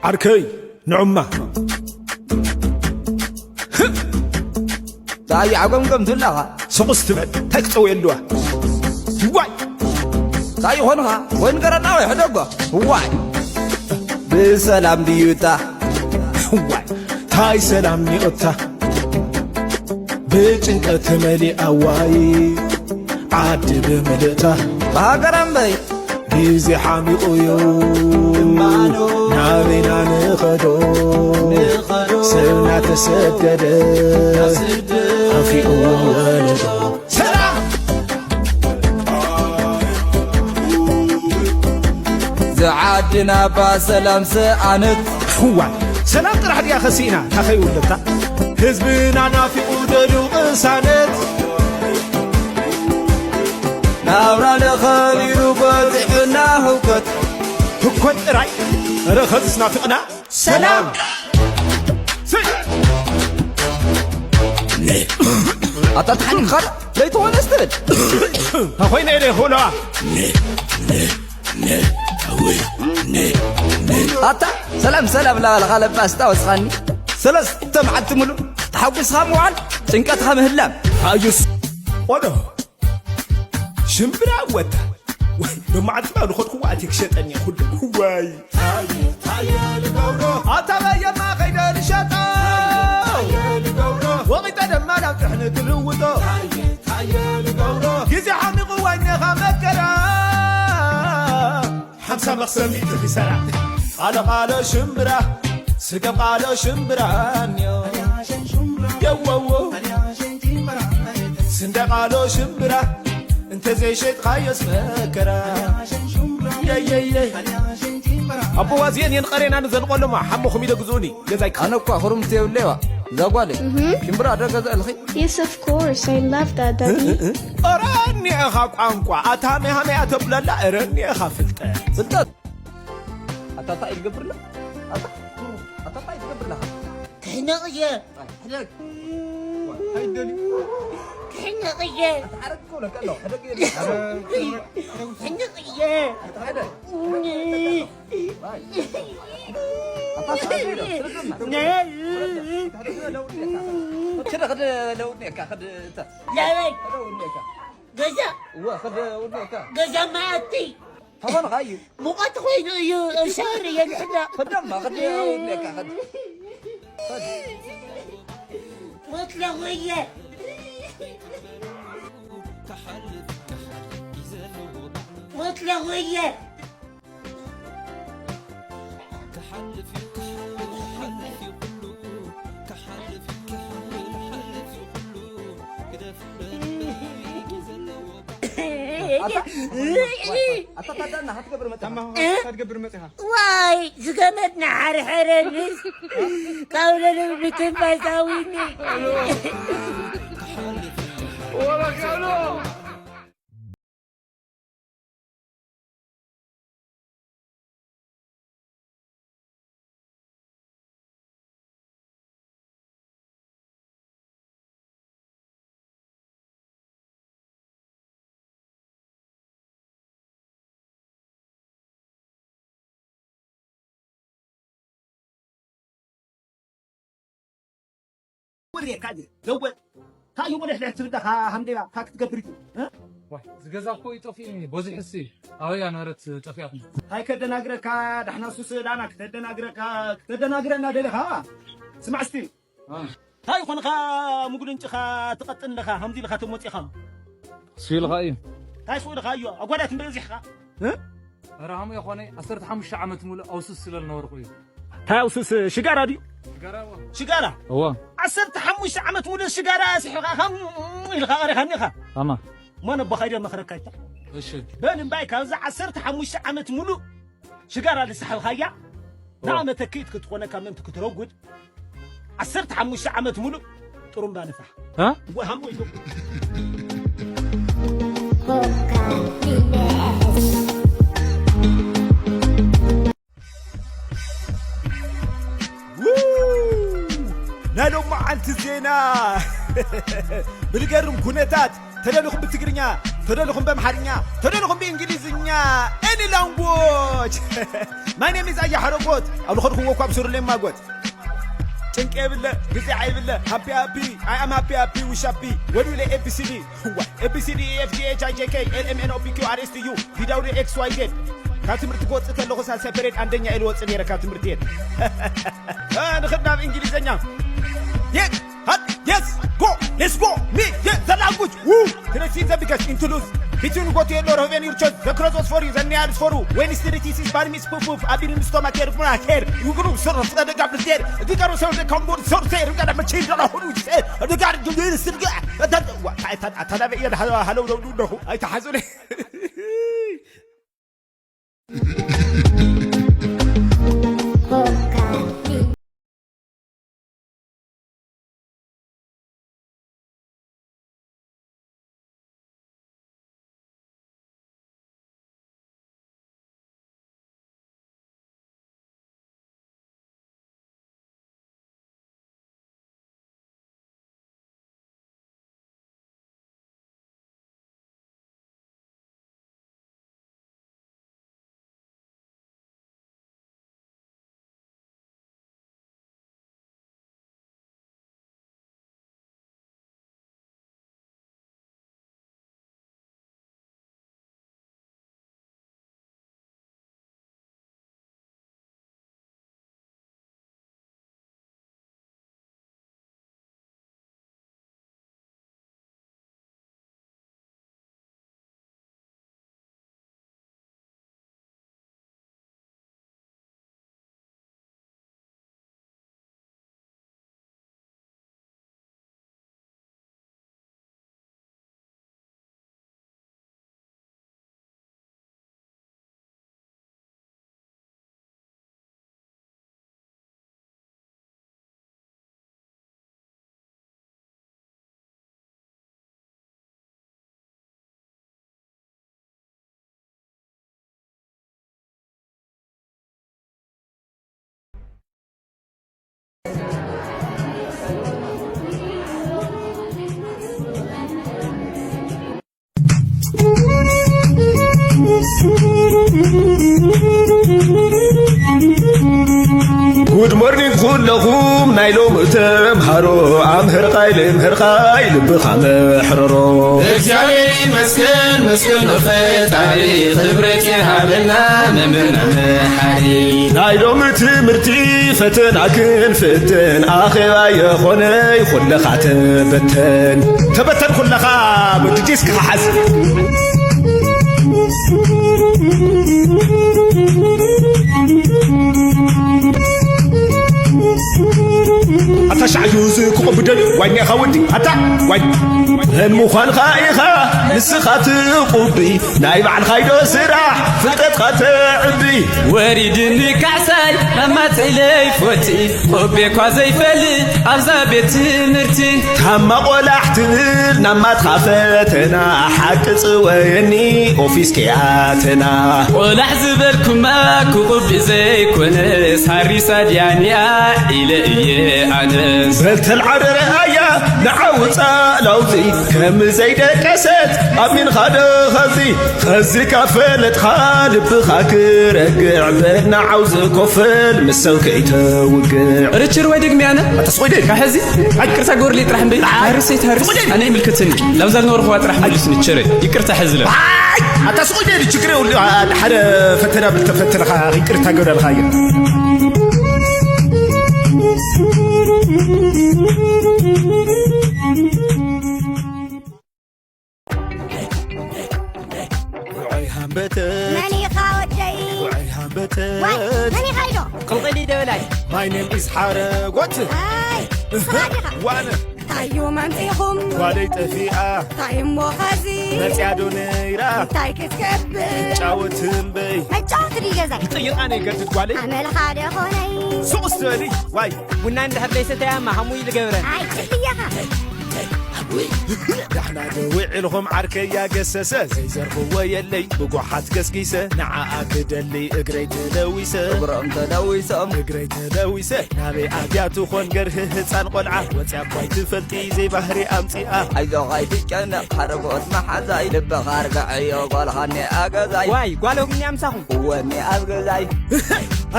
ዓርከይ ንዑማ። እንታይ ዓገምገም ትብላኻ? ሰቑስ ትበል፣ እንታይ ክጸው የልዋ። ዋይ! እንታይ ይኾንኻ? ወይ ንገረና ወይ ሕደጎ። ዋይ! ብሰላም ድዩ እታ? ዋይ! ታይ ሰላም ኒኦታ? ብጭንቀት ተመሊኣ ዋይ! ዓዲ ብምልእታ። ብሃገር እምበይ! ግዜ ሓሚቑ እዩ። እማኑ። ናበይና ንኸዶ? ንኸዶ። ሰብ ናተሰደደ። ናስደደ። ኣንፊእዎ ወለዶ። ሰላም! ዝዓድና ባ ሰላም ሰኣነት። እዋይ፣ ሰላም ጥራሕ ድያ ከሲእና፣ ታኸይ ውለታ? ህዝብና ናፊቑ ደልዩ ቅሳነት። ናብራ ለኸቢሩ በዚሕና ህውከት። ህኮት ጥራይ፣ ኧረ ኸዝስ ናፊቕና። ሰላም። ሰይ! ኣታ ተሓኒቕካ ዶ? ለይትኾነስ ትብል። እንታ ኮይነ ኢለ ይኽእሎ። ኣታ ሰላም ሰላም ላባልኻ ለባስ ታወስኻኒ። ሰለስተ መዓልቲ ሙሉእ ተሓጒስኻ ምውዓል ጭንቀትኻ ምህላም። ኣዩስ። ቆሎ። ሽምብራ ወታ። ወይ፣ ሎማዓንቲ ዶ ንኸድኩዎ ኣትየ ክሸጠን እየ ኩሉ። ዋይ። ኣታ በየማ ከይደ ልሸጦ። ወቒጠ ደማ ናብ ጥሕኒ ክልውጦ። ግዜ ሓሚቑ ዋይነኻ መከራ። ሓምሳ መኽሰብ ሚእቲ ኺሳራ። ቃሎ ቃሎ ሽምብራ፣ ስገም ቃሎ ሽምብራ፣ ኒዮ። የወዎ። ስንደ ቃሎ ሽምብራ፣ እንተ ዘይሸጥካዮስ መከራ። የየየ። ኣቦ ዋዝየን የን ቐሬና ንዘንቆሎማ፣ ሓሞኹም ኢለ ግዝኡኒ፣ ገዛይ ክኸ- ኣነ እኳ ኹርምቲ የብለይዋ፣ እዛ ጓለይ። እህ። ሽምብራ ዶ ገዝእልኺ? Yes, of course. I love that, Daddy. እ፣ እ፣ እ። ኧረ እኒኤኻ ቋንቋ፣ ኣታ ሃመይ ሃመይ ኣተብለላ፣ ኧረ እኒኤኻ ፍልጠት። ፍልጠት? ኣታ እንታይ እዩ ዝገብርላ? ኣታ፣ ኣታ እንታይ እዩ ዝገብርላ? ክሕነቕ እየ። ኣይ፣ ሕደግ። ኣይደልዩ። ክሕነቕ እየ። ኣታ ሓረግ እኮ ለቀ ኣሎ። ሕደግ እየ። ክሕነቕ እየ። ኣታ ሕደግ። እኒ። ኣይ። ኣታ ሳይዶ፣ ስርግና። ነ። ክደ፣ ክደ ለውጥ ነካ። ክደ፣ ክደ ለውጥ ነካ። ክደ፣ እታ። ለበይ። ክደ ለውጥ ነካ። ገዛ። እዋ፣ ክደ ለውጥ ነካ። ገዛ መኣቲ። ተኾንኻ እዩ። ሙቐት ኮይኑ እዩ፣ ሻወር እየ ዝሕዳቕ። ክደማ፣ ክደ ለውጥ ነካ። ክደ። ሞት ለኾየ። ሞት ለኾየ። ኣታ፣ ኣታ፣ ኣታ፣ ታዳና፣ ሃትገብር መጽኻ። ታማ፣ እ? ሃትገብር መጽኻ። ዋይ፣ ዝገመድ ንሓርሐረኒ። ካብ ለልብ ብትንፋስ ኣዊኒ። ወሬካ ዘወ ታዩ ወደ ሕደ ትብዳኻ ሃምዴባ ካክ ትገብር እዩ። እ? ዋይ፣ ዝገዛ እኮ እዩ ጠፊኡኒ። በዚ ሕሲ ኣበያ ነበረት ጠፊኣትኒ? ታይ ከደናግረካ ዳሕና ሱስ ዳና ክተደናግረካ ክተደናግረና ደለኻ። ስማዕ እስቲ። አ። ታይ ኾንኻ ምጉልንጭኻ ትቐጥን ኣለኻ ሃምዚ ኢልኻ ተሞጺኻ። ስኢልኻ እዩ። ታይ ስኢልኻ እዩ ኣጓዳት እንበዚሕኻ። እ? ኧረ ሃሙ የኾነ ዓሰርተ ሓሙሽተ ዓመት ሙሉእ ኣውስስ ስለ ዝነበርኩ እዩ። ታይ ኣውስስ ሽጋራ ድዩ? ሽጋራ እዋ። ሽጋራ? እዋ። ዓሰርተ ሓሙሽተ ዓመት ሙሉእ ሽጋራ ስሒኻ ከም ኢልካ ቀሪኻኒ ኢኻ። ኣማ። እሞ ነቦኻ ኢደ መኽረካ ይታ። እሺ። በል እምባይ ካብዛ ዓሰርተ ሓሙሽተ ዓመት ሙሉእ ሽጋራ ዝሰሓብካያ እዋ። ንኣመተኪት ክትኾነካ ምእንቲ ክትረጉድ ዓሰርተ ሓሙሽተ ዓመት ሙሉእ ጥሩምባ ንፋሕ። እ? ወሃሞ ኢሉ። ው! ናይ ሎማዓንቲ ዜና ብልገርም ኩነታት ተደሊኹም ብትግርኛ ተደለኹም በምሓርኛ፣ ተደለኹም ብእንግሊዝኛ፣ any language። My name is ኣያ ሓረጎት። ኣብ ልኸድኩዎ እኳ ብስሩለይ ማጎት። ጭንቂ የብለ፣ ግዜ የብለ፣ ሃፒ ሃፒ፣ I am happy happy፣ wish happy። ወዲለ A B C D፣ ዋ፣ A B C D E F G H I J K L M N O P Q R S T U V W X Y Z። ካብ ትምህርቲ ክወፅእ ከለኹ ሳልሳይ ፔሬድ ኣንደኛ እየ ልወፅእ ነይረ ካብ ትምህርቲ ቤት። እ፣ ንኽድ ናብ እንግሊዘኛ። የት? ሃት? Yes! Go! Let's go! Me! Yeah! The language! Woo! Tennessee the biggest in Toulouse. Between go to your lord, heaven your church. The cross was for you, the nail is for you. When street is bad, miss poof poof. I believe in stomach here, put a hair. You group sort of the gap is there. The gap is the combo sort of there. You got a machine gun, who you say? The guy you do this thing. That, what? I thought, I thought I had a hello, no, no, no. I thought I had Good morning ኩለኹም ናይ ሎሚ ተምሃሮ፣ ኣምህርኻይ ልምህርኻይ ልብኻ መሕረሮ። እግዚኣብሔር ይመስገን፣ መስገን ፈጣሪ፣ ክብረት ይሃበልና መምህርና መሓሪ። ናይ ሎሚ ትምህርቲ ፈተና ክንፍትን፣ ኣኼባ የኾነይ ኩለኻ ተበተን። ተበተን ኩለኻ፣ በቲ ዲስክኻ ሓዝ። ኣታ ሻዕዩ ዝኩቕ ብደል ዋኛ ኢኻ ወዲ፣ ኣታ ዋኝ። መን ምዃንኻ ኢኻ ንስኻ ትቑቢ፣ ናይ ባዕልኻ ኢዶ ስራሕ ፍልጠትካ ተዕቢ። ወሪድኒ ካሕሳይ ኣማጺለይ ፎቲ፣ ቁቤ እኳ ዘይፈልጥ ኣብዛ ቤት ትምህርቲ። ታማ ቆላሕ ትብል ናማትኻ ፈተና፣ ሓቂ ጽወየኒ ኦፊስ ከያተና። ቆላሕ ዝበልኩማ ክቑቢ ዘይኮነስ፣ ሃሪሳ ድያንያ ኢለ እየ ኣነስ። በል ተልዓረረ ኣያ ንዓውፃ ላውዚ፣ ከም ዘይደቀሰት ኣሚንኻ ዶ ኸዚ? ኸዚ ካብ ፈለጥኻ ልብኻ ክረግዕ፣ በል ንዓውዚ ኮፈል ምስ ሰብ ከይተውግዕ። ርችር ወይ ደግሚ ኣነ ኣታ ስቆይ ደል። ካብ ሕዚ ይቅርታ ግበርልይ ጥራሕ እምበይ። ኣይ። ሃርሰይ ትሃርስ። ስቆይ ደል። ኣነ ይምልከተኒ። ላብዛ ዝነበርኩዋ ጥራሕ መልስኒ ቸረ። ይቅርታ ሕዝለ። ኣይ! ኣታ ስቆይ ደል ችግር የብሉ። ኣ-፣ ሓደ ፈተና ብልተፈተንኻ ይቅርታ ገብረልኻ እየ። ውዑይ ሃንበተ፣ መን ኢኻ ወደይ? ውዑይ ሃንበተ። ዋይ፣ መን ኢኻ ኢዶ? ቅልቕል ኢደ በላይ። My name is ሓረጎት። ኣይ፣ ንስኻ ዲኻ? ዋነ። እንታይ እዩ መምጺኹም? ጓለይ ጠፊኣ። እንታይ እሞ ኸዚ? መጽያ ዶ ነይራ? እንታይ ክትገብር? ጫወት እምበይ። መጫወት ድዩ ገዛይ? ይጥይቓ ነይ ገድድ ጓለይ። ኣመል ሓደ ኾነይ። ሱቕ ስትበሊ? ዋይ፣ ቡና እንድሕር ደይሰተያ እማ ሃሙይ ልገብረን። ኣይ፣ ጽህያኻ። ዳሕና ዶ ውዒልኹም ዓርከያ ገሰሰ? ዘይዘርፍዎ የለይ ብጓሓት ገስጊሰ፣ ንዓኣ ክደሊ እግረይ ተለዊሰ። እግሮም ተለዊሶም። እግረይ ተለዊሰ። ናበይ ኣትያ ትኾን ገርህ ህፃን ቆልዓ? ወፅያ እኳ ኣይትፈልጢ ዘይባህሪ ኣምፂኣ። ኣይዞኻ ኣይትጨነቕ ሓረጎት መሓዛይ፣ ልብኻ ኣርግዐዮ ጓልኻ እኒኣ ገዛይ። ዋይ ጓል እኒኣ ምሳኹም። እወ እኒኣ ኣብ ገዛይ።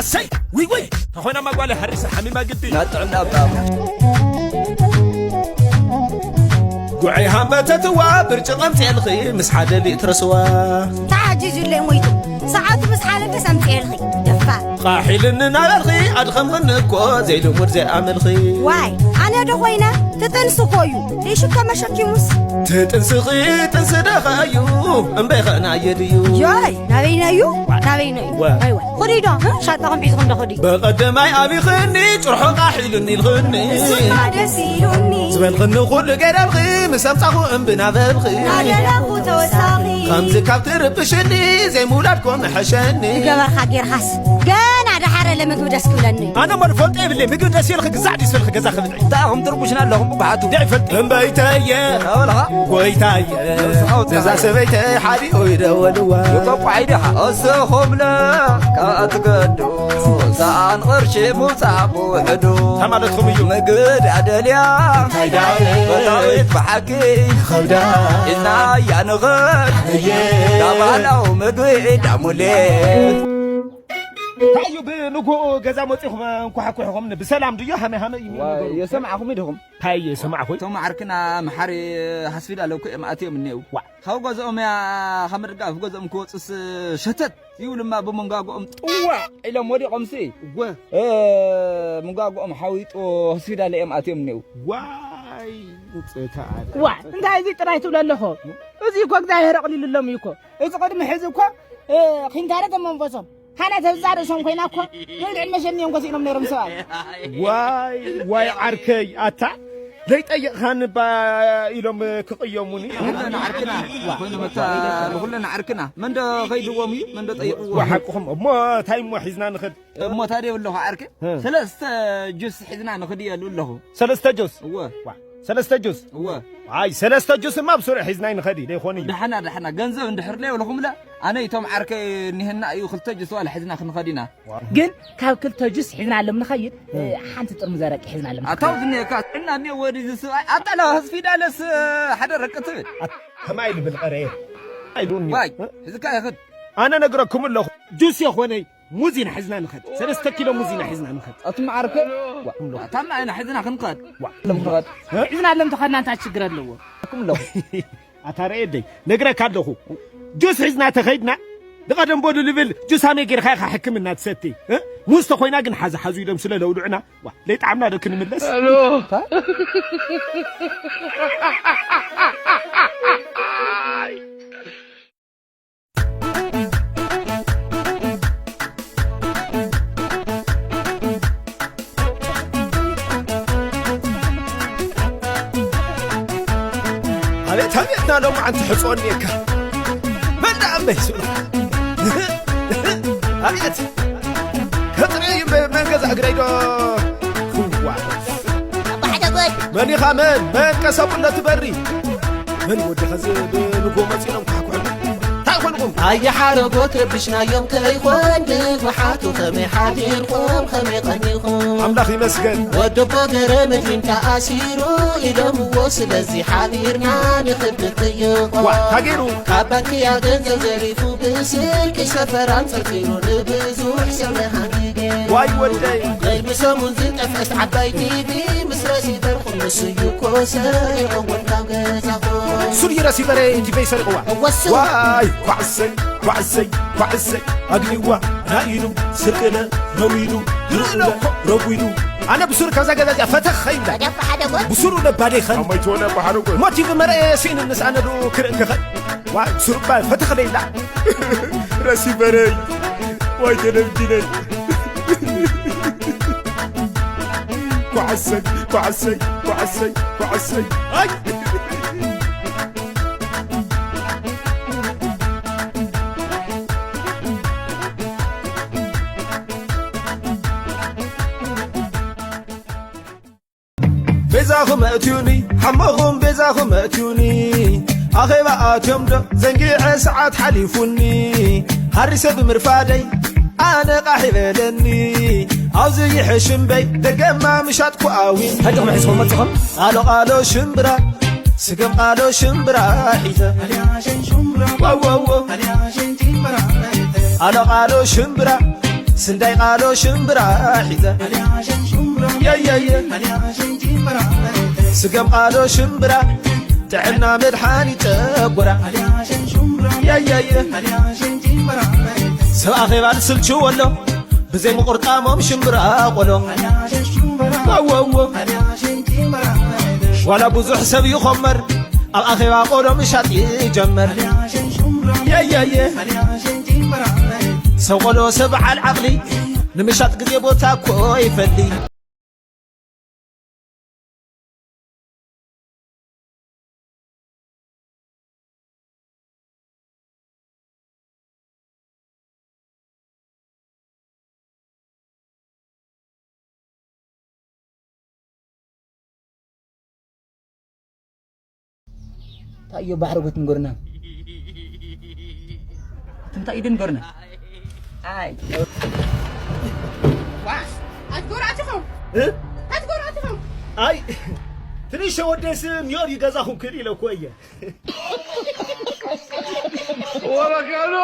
ኣሰይ ውይ ውይ፣ ተኾይናማ ጓል ሓሪሰ ሓሚማ ግዲ። ናጥዕና ኣባኹ። ጉዐይ ሃመተትዋ ብርጭቕ ኣምፅኤልኺ ምስ ሓደ ሊትሮ ስዋ። ተዓጂዙለይ ሞይቱ። ሰዓቱ ምስ ሓለፈስ ኣምፅኤልኺ። ደፋር። ቃሕ ኢልኒ እናበልኺ ኣድኸምኽኒ እኮ ዘይልሙድ ዘይኣመልኺ። ዋይ ኣነ ዶ ኮይነ? ትጥንሲ እኮ እዩ። ዘይሽከመ ሸኪሙስ። ትጥንስኺ ጥንሲ ደኸ እዩ እምበይኸ ናየ ድዩ? ዮይ ናበይነዩ? ናበይነዩ? ወ- ኣይወ ኹዲ ዶ ሻጣኹም ሒዝኹም ዶ ኹዲ? በቐደማይ ኣቢኽኒ ጭርሖ ቃሕ ኢሉኒ ኢልኽኒ። እሱማ ደስ ኢሉኒ። ዝበልኽኒ ኩሉ ገደልኺ ምስ ኣምጻኹ እምቢ ናበልኺ። ናደለኹ ተወሳኺ። ከምዚ ካብ ትርብሽኒ ዘይምውላድኮ ምሐሸኒ። ዝገበርካ ጌርካስ ገና ደሓረ ለምግቢ ደስ ክብለኒ። ኣነ እሞ ዝፈልጦ የብለይ ምግቢ ደስ ኢልኺ ግዛዕ ድዩ ዝበልኺ ገዛ ክብልዒ? እንታይ ኢኹም ትርቡሽና ኣለኹም ብጉሓቱ? እንታይ ይፈልጥ እምበይተየ ኣበልኻ? ጎይታየ። ነዛ ሰበይተ ሓዲኡ ይደወልዋ። ይቆቋዒ ዲኻ? እስኹምለ ከኣ ትገዱ፣ ሰኣን ቅርሺ ምውጻእ ብውሕዱ። እንታይ ማለትኩም እዩ? ምግድ ኣደልያ እንታይ ዳለ? በታዊት ብሓቂ ከብዳ። ኢልናያ ንኽድ እየ። ዳባላው ምግቢ ዳሙሌ። እንታይ እዩ ብንግሆ ገዛ መፂኹም እንኳሓኩሕኹም ብሰላም ድዮ ሃመ ሃመ እዩ ዋ፣ ነገሩ? የሰምዓኹም ዲኹም? እንታይ እየ ሰማዕኹ? እቶም ዓርክና መሓሪ ሃስፊዳለ እኮ እዮም ኣትዮም እኒአው። ዋ። ካብ ገዝኦም እያ፣ ካብ ምድጋፍ ገዝኦም ክወፁስ ሸተት ይብሉማ ብመንጋግኦም ጥዋዕ ኢሎም ወዲቖምሲ። እወ። እ፣ መንጋግኦም ሓዊጡ ሆስፒታል እዮም ኣትዮም እኒአው። ዋይ፣ ውፅእቲ ኣለ። ዋ፣ እንታይ እዚ ጥራይ ትብሎ ኣለኹ? እዚ እኮ እግዚኣብሔር ኣቕሊሉሎም እዩ እኮ። እዚ ቅድሚ ሕዚ እኮ፣ እ፣ ኪንታረ ተመንፈሶም። ሃና ተብዛ ርእሶም ኮይና እኮ፣ ወይ ልዕሊ መሸኒ እዮም ኮሲኖም ነይሮም ሰባት። ዋይ፣ ዋይ ዓርከይ፣ ኣታ ዘይጠየቕኻኒ ባ ኢሎም ክቕየሙኒ። ንኹለን ዓርክና፣ ኮይኑ መታ ንኹለን ዓርክና። መን ዶ ከይድዎም እዩ? መን ዶ ጠይቕዎም? ወሓቅኹም። እሞ እንታይ እሞ ሒዝና ንኽድ? እሞ ታዲያ ኣለኹ ዓርከ። እ። ሰለስተ ጁስ ሒዝና ንኽድ እየ ኣለኹ። ሰለስተ ጁስ? እወ። ዋ፣ ሰለስተ ጁስ? እወ። ኣይ፣ ሰለስተ ጁስ እማ ብስሩዕ ሒዝና ንኸዲ፣ ደይኾን እዩ። ደሓና፣ ደሓና። ገንዘብ እንድሕር ለየብልኹምለ፣ ኣነ እቶም ዓርከይ እኒሀና እዩ፣ ክልተ ጁስ ዋላ ሒዝና ክንኸድ ኢና። ዋ። ግን ካብ ክልተ ጁስ ሒዝናሎም ንኸይድ፣ እ። ሓንቲ ጥርሙዝ ኣረቂ ሒዝናሎም ኣታው ንኸይድ። ዝኒሀካ፣ እና እኒኦ ወዲ እዚ ስብኣይ፣ ኣጣላ ሆስፒታልስ ሓደ ረቂ ትብል። ኣት-፣ ከማይ ልብል ቀረየ። ኣይሉኒ። ዋይ፣ እ? ሕዝካ ይኽድ። ኣነ ነግረኩም ኣለኹ፣ ጁስ የኾነይ፣ ሙዝ ኢና ሒዝና ንኸድ። ሰለስተ ኪሎ ሙዝ ኢና ሒዝና ንኸድ። ኣቱም ዓርከ? ዋ፣ እምሎ። ኣታም ኢና ሒዝና ክንኸድ። ዋ። ሎም ንኸድ። እ? ሒዝና ሎም ተኸድና እንታይ ችግር ኣለዎ? ኣኩም ሎ። ኣታ ረኤደይ፣ ነግረካ ኣለኹ። ጁስ ሒዝና ተኸይድና፣ ንቐደም በሉ ልብል፣ ጁስ ሃመይ ጌርካ ኢኻ ሕክምና ትሰቲ። እ? ሙዝ ተኾይና ግን ሓዚ ሓዙ ኢሎም ስለ ለውድዑና፣ ዋ፣ ለይጣዕምና ዶ ክንምለስ? ኣሎ። ኣቤት ኣቤት ናሎም ዓንቲ ሕፅኦ እኒኤካ መን ደኣ እምበይ ስብሎ ኣቤት ከጥረይ መንገዛ እግረይ ዶ ክዋ መን ኢኻ መን መን ቀሰቡለ ትበሪ መን ወዲ ኸዚ ብንጎ መፂኖም ካሕኩሕሉ እንታይ ኮንኩም ኣየ ሓረጎት ረብሽናዮም ከይኾን ግን ውሓቱ ከመይ ሓዲርኩም ከመይ ቀኒኹም ኣምላኽ ይመስገን ወደቦ ገረ መድሪን ተኣሲሩ ኢሎምዎ ስለዚ ሓቢርና ንኽብር ጥይቆ ዋ ታገይሩ ካብ ባንክያ ገንዘብ ዘሪፉ ብስልኪ ሰፈራን ጸርፊሩ ንብዙሕ ሰብ ሃንጊ ገይሩ ዋይ ወደይ ቅድሚ ሰሙን ዝጠፍአት ዓባይ ቲቪ ምስ ረሲቨር ኩሉ ስዩ እኮ ሰሪቑ እውን ካብ ገዛኹም ሱር ይረሲቨረ ቲቪ ሰሪቑዋ እወሱ ዋይ ኳዕሰይ ኳዕሰይ ኳዕሰይ ኣግኒዋ ናኢሉ ስርቅለ ነዊሉ ግርኡለ ረጉዱ ኣነ ብሱር ካብዛ ገዛ እዚኣ ፈተኽ ኸይብላ ብሱሩ ነባደይ ኸን ኣማይትወነ ባሕሪ ጎ ሞቲቭ መርአ ሲን ንስኣነዱ ክርእክኸ ዋይ ብሱር እባ ፈተኽ ደይላ ረሲበረይ ዋይ ተለምጂነይ ኳዕሰይ ኳዕሰይ ኳዕሰይ ኳዕሰይ ኣይ ቤዛ ቤዛኹም ኣእትዩኒ፣ ሓሞኹም ቤዛኹም ኣእትዩኒ። ኣኼባ ኣትዮም ዶ ዘንጊዐ ሰዓት ሓሊፉኒ። ሃሪሰ ብምርፋደይ ኣነ ቃሕ ይበለኒ። ኣብዚ ይሕሽ እምበይ ደገማ ምሻጥኩ ኣዊኒ። እንታይ ጥቕሚ ሒዝኩም መጺኹም? ቃሎ ቃሎ ሽምብራ፣ ስገም ቃሎ ሽምብራ ሒዘ። ዋው ዋው ዋው። ቃሎ ቃሎ ሽምብራ፣ ስንዳይ ቃሎ ሽምብራ ሒዘ። የየየ። ስገም ቃሎ ሽምብራ፣ ጥዕና መድሓኒት ጨጎራ። የየየ። ሰብ ኣኼባ ዝስልችዎ ኣሎ፣ ብዘይ ምቑርጣሞም ሽምብራ ቆሎ። ዋው ዋው ዋው። ዋላ ብዙሕ ሰብ ይኾመር፣ ኣብ ኣኼባ ቆሎ ምሻጥ ይጀመር። የየየ። ሰብ ቆሎ ሰብ በዓል ዓቕሊ፣ ንምሻጥ ግዜ ቦታ እኮ ይፈሊ። ታዮ ባሕሪ ጎይት ንጎርና። ትምታ ኢድን ጎርና። ኣይ። ኣትጎራትኹም። እ? ኣትጎራትኹም። ኣይ፣ ትንሽ ወደስ ኒዮር ይገዛኹም ክል ኢለ እኮ እየ። ወረቀሎ።